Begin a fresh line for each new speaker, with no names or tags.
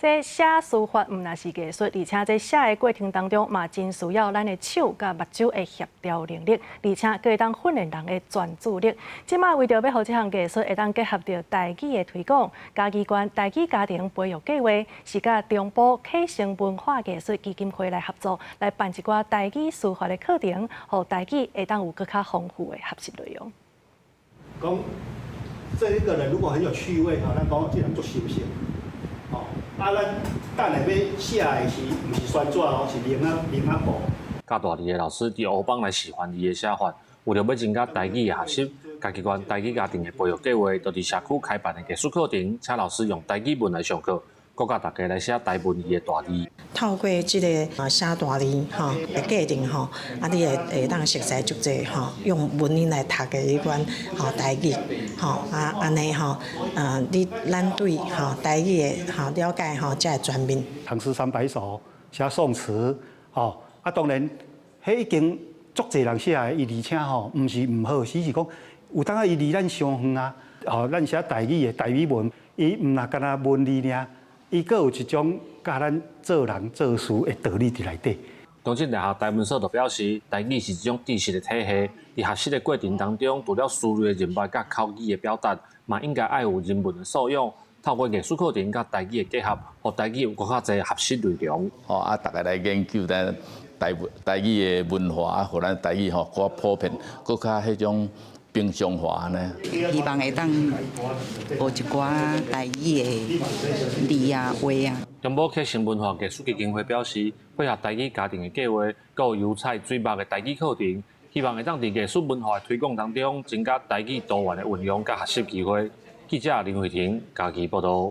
這寫書法毋但是藝術，而且這寫的過程當中嘛，真需要咱的手佮目睭的協調能力，而且閣會當訓練人的專注力。這馬為著欲予這項藝術會當結合著台語的推廣，嘉義縣台語家庭培育計劃是佮中部啟成文化藝術基金會來合作，來辦一寡台語書法的課程，予台語會當有閣較豐富的學習內容。
講這一個人如果很有趣味，吼，咱講這人足心性。哦，啊，咱等下欲寫的是，毋是宣紙哦，是鈴仔鈴仔布。
教大字的老師佇黑板來示範字的寫法，為著欲增加台語的學習，嘉義縣台語家庭的培育計劃，就佇社區開辦的藝術課程，請老師用台語文來上課，閣教大家來寫台文字的大字。
透過這个寫大字吼的過程吼，啊，你會會當熟悉足濟吼，用文言來讀的彼款吼台語吼啊，按呢吼，你咱對吼台語的吼了解吼才會全面。
唐詩三百首，寫宋詞，吼啊，當然，彼已經足濟人寫的，伊而且吼，毋是毋好，只是講有當仔伊離咱傷遠啊。吼，咱寫台語的台語文，伊毋若干焦文字爾，伊閣有一種教咱做人做事的道理佇內底。
中正大學台文所就表示，台語是一種知識的體系，佇學習的過程當中，除了思維的人脈佮口語的表達，嘛應該愛有人文的素養。透過藝術課程佮台語的結合，予台語有閣較濟學習內容。
吼啊，逐家來研究咱台台語的文化，啊，予咱台語吼閣較普遍，閣較彼種平常化呢。
希望會當學一寡台語的字啊話啊。
中部啟成文化藝術基金會表示，配合台語家庭的計劃，閣有油彩水墨的台語課程，希望會當佇藝術文化的推廣當中，增加台語多元的運用佮學習機會。記者林慧婷嘉義報導。